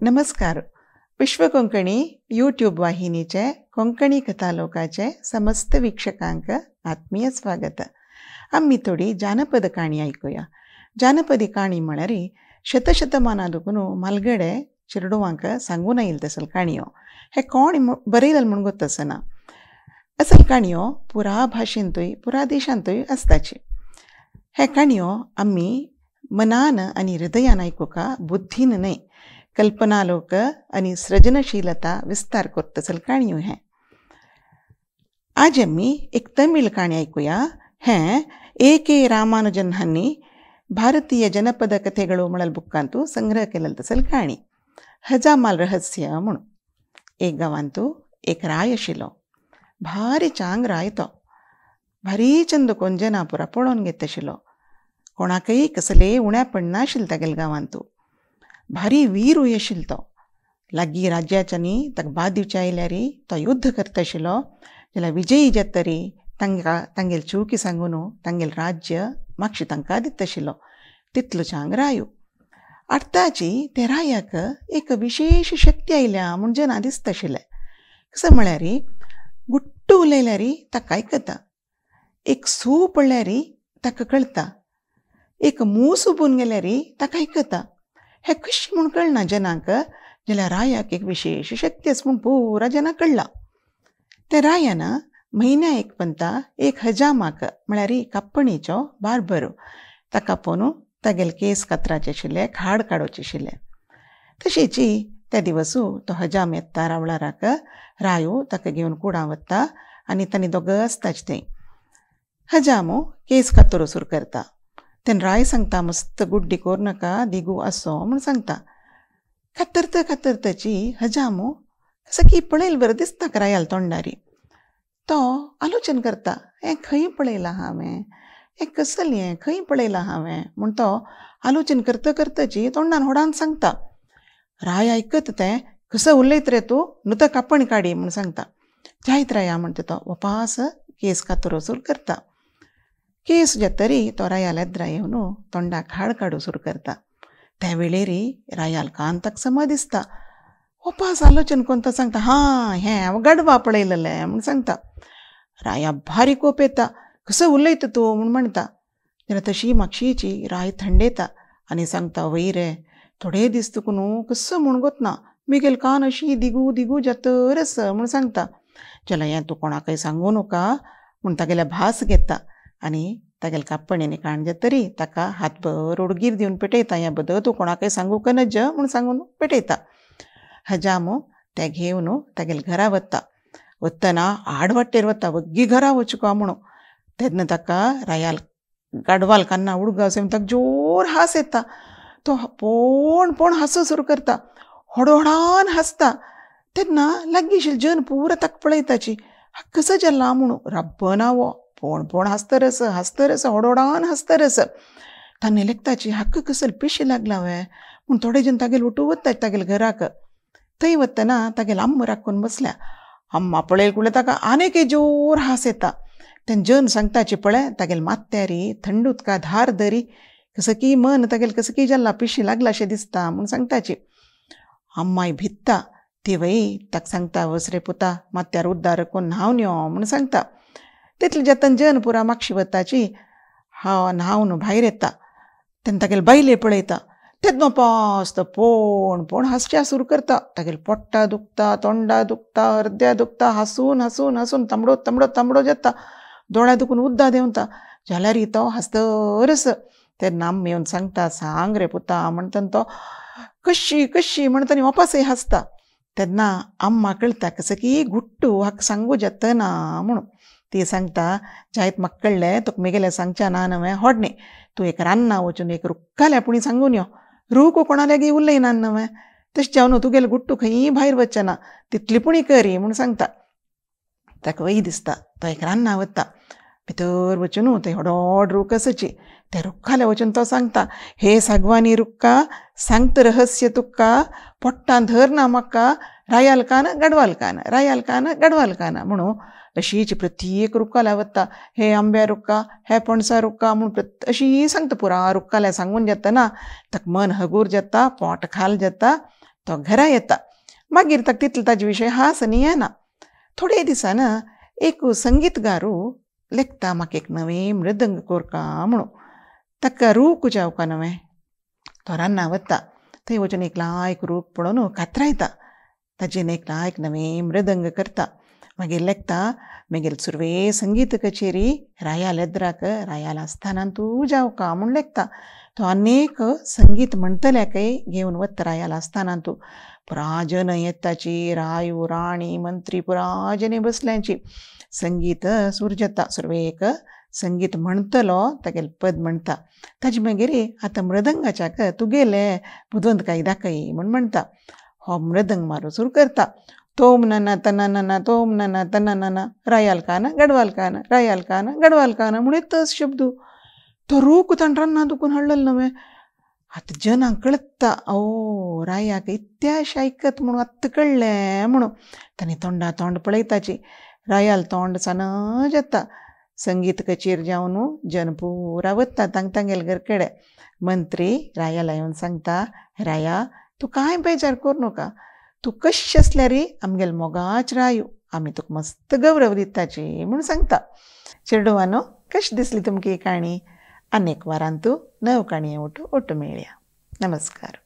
नमस्कार. विश्व कोंकणी यूट्यूब वाहिनीचे कोंकणी कथालोकाचे समस्त वीक्षकांक आत्मीय स्वागत. आमी थोडी जानपद काणी आयकुया. जानपदी काणी म्हळ्यार शतशतमाना दुखून मालगडे चेडवांक सांगून आयिल्ले तसल काणयो. हे कोण बरयलें म्हूण गोत आसना. असल काणयो पुरा भाशेंतूय पुरा देशांतूय आसताची. हे काणयो आमी मनान आनी हृदयान आयकुका, बुद्धीन न्हय. कल्पनालोक आनी सृजनशीलता विस्तार करतसल काणयो हें. आज आमी एक तमीळ काणी आयकुया. हें ए के रामानुजन हांणी भारतीय जनपद कथेಗಳು म्हणल बुक्कांतू संग्रह केलेल तसल काणी. हजामाल रहस्य म्हणून. एक गांवांतू एक राय आशिल्लो. भारी चांग राय तो. भारी चंद कोण जनापुरा पळोवन घेत आशिल्लो. कोणाकय कसले उण्या पडनाशिल्लें तागेल्या गांवांतू. भारी वीरूय आशिल्लो तो. लागीं राज्याच्यांनी ताका बाद दिवचे आयल्यार तो युद्ध करता आशिल्लो. जाल्यार विजयी जातरी तांकां तांगेल चुकी सांगून तांगेल राज्य मागशी तांकां दिता आशिल्लो. तितलो चांग रायो. आतांची त्या रायाक एक विशेश शक्ती आयल्या म्हूण जना दिसता आशिल्लें. कसो म्हळ्यार गुट्टू उलयल्यार ताका आयकता, एक सू पडल्यार ताका कळटा, एक मूस उबून गेल्यार ताका आयकता. हें कशें म्हूण कळना जनांक. जाल्यार रायाक एक विशेश शक्ती आसा म्हूण पुरा जनांक कळ्ळां. त्या रायान म्हयन्या एक पंता एक हजामाक म्हळ्यार कापणीचो बार्बर ताका आपोवन तागेले केंस कातराचे आशिल्ले, खाड काडोवचें आशिल्लें. तशेंच त्या दिवसू तो हजाम येता रावळाराक. रायो ताका घेवन कुडां वता आनी तांणी दोगां आसताच थंय. हजामो केंस कातरो सुरू करता. तेन्ना राय सांगता मस्त गुड्डी कोर नाका, दिगू आसो म्हूण सांगता. कातरता कातरताची हजामो सकी पळयल बरें दिसता रायाल तोंडारी. तो आलोचन करता, हें खंय पळयलां हांवें, हें कसलें, हें खंय पळयलां हांवें म्हूण तो आलोचन करता करताची तोंडान होडान सांगता. राय आयकत तें, कसो उलयत रे तूं, नुतो कापण काडी म्हूण सांगता. जायत राया म्हणटा तो वपास केस कातरो सुरू करता. केस जातरी तो रायाल येद्रा येवन तोंडाक खाड काडूं सुरू करता. त्या वेळेरी रायाल कान ताका समा दिसता. वपास आलोचन करून तो सांगता, हां हें हांव गाडवा पळयलेलें म्हूण सांगता. राया भारी कोप येता, कसो उलयता तूं म्हूण म्हणटा. जाल्यार तशी मागशीची राय थंडेता आनी सांगता, वय रे थोडे दीस तुका न्हू कसो म्हूण गोतना, मिगेल कान अशी दिगू दिगू जातर आसा म्हूण सांगता. जाल्यार हें तूं कोणाकय सांगू नाका म्हूण तागेल्या भास घेता आनी तागेले कापणेन काण जातरी ताका हातभर उडगीर दिवन पेटयता. हें बदल तूं कोणाकय सांगूंक नज म्हूण सांगून पेटयता. हजामो तें घेवन तागेले घरा वता. वतना आड वाटेर वता, वग्गी घरा वचूंक म्हणून. तेन्ना ताका रायाल गाडवाल कान्ना उडगाव ताका जोर हांस येता. तो पोण पोण हांसो सुरू करता, होडहोडान हांसता. तेन्ना लागीं आशिल्ले जन पुरा ताका पळयताची, कसो जाला म्हणून. राब्बना हो पोण पोण हांसतर हांसतर होडहोडान हांसतर. ताणें लेखताची हाका कसल पिशें लागला वे म्हूण थोडे जन तागेले उठून वतात तागेले घराक. थंय वतना तागेले अम्मा राखून बसल्या. अम्मा पळयल कुडले ताका आनीक जोर हांस येता. तेन्ना जन सांगताची, पळय तागेले माथ्यारी थंड उदका धार धरी, कसं की मन तागेले कसं की जाला पिशें लागला अशें दिसता म्हूण सांगताची. अम्माय भित्ता. ती वय ताका सांगता, वच रे पुता माथ्यार उद्दार कोन्न न्हांवन यो म्हूण सांगता. तितले जातन जन पुरा मागशी वताची. हांव न्हांवन भायर येता तेन्ना तागेले बायले पळयता. तेन्ना पास तो पोण पोण हांसच्या सुरू करता. तागेले पोट्टा दुखता, तोंडा दुखता, अर्द्या दुखता. हांसून हांसून हांसून तांबडो तांबडो तांबडो जाता. दोळ्या दुखून उद्दा देंवता. जाल्यार तो हांसतरस. तेन्ना आम्मा येवन सांगता, सांग रे पुता म्हणटा. तो कशी कशी म्हणटा आनी वापासय हांसता. तेन्ना अम्मा कळटा कसं की गुट्टू हाका सांगू जातना म्हणून. ती सांगता, जायत म्हाका कळ्ळें तुका मेगेलें सांगच्या ना न्हय होडणें, तूं एक रान्ना वचून एक रुक्काल्या पुणी सांगून यो. रूख कोणा लागीं उलयना न्हय, तशें जावन तुगेलें गुट्टू खंयी भायर वचना, तितली पुणी करी म्हूण सांगता. ताका वय दिसता. तो एक रान्ना वता. भितर वचून थंय व्हड रूख आसाची. त्या रुखाल्या वचून तो सांगता, हे सागवानी रुक्का सांगता रहस्य तुका, पोट्टान धर ना म्हाका, रायाल कान गाडवाल कान, रायाल कान गाडवाल कान म्हणून अशीच प्रत्येक रुखाला वता. हे आंब्या रुक्का, हे पणसा रुक्का म्हूण अशी सांगता. पुरा रुखाल्या सांगून जातना ताका मन हगूर जाता, पोट खाल जाता. तो घरा येता. मागीर ताका तितलो ताजे विशय हास आनी येना. थोडे दिसान एक संगीतगारू लेखता म्हाका एक नवें मृदंग कोरका म्हणून. ताका रूख जावका नवें. तो रान्ना वता. थंय वचून एक लायक रूख पळोवन कातरायता. ताजेन एक लायक नवें मृदंग करता. मागीर लेखता मागीर सुरवे संगीत कचेरी रायाल एद्राक रायाल आस्थानांतू जावका म्हूण लेखता. तो अनेक संगीत म्हणटल्याकय घेवन वता रायाल आस्थानांतू. पुरा जन येताची रायू राणी मंत्री पुरा जन बसल्यांची. संगीत सूर जाता. सुरवेक संगीत म्हणटलो तागेलें पद म्हणटा. ताजे मागीर आतां मृदंगाच्याक तुगेले बुदवंतकाय दाखय म्हूण म्हणटा. हो मृदंग मारूं सुरू करता. तोम नना तना नना तोम नना तना नना रायाल काना गडवाल काना रायाल काना गडवाल काना म्हूण येतच शब्द. तो रूख ताणें रान्ना दुखून हाडलेलो नवें. आतां जनांक कळटा ओ रायाक इत्याश आयकत म्हणून आत्तां कळ्ळें म्हणून. ताणें तोंडा तोंड पळयताची. रायाल तोंड सानज येता. संगीत कचेर जावन जन पुरा वता तांग तांगेले घर कडेन. मंत्री रायाला येवन सांगता राया तूं कांय बेजार करूं नाका. तूं कशें आसल्यार आमगेले मोगाच रायू. आमी तुका मस्त गौरव दिताची म्हूण सांगता. चेडवानो कशी दिसली तुमकां ही काणी? आनी एक वारांतू नव काणये ओटू ओटू मेळया. नमस्कार.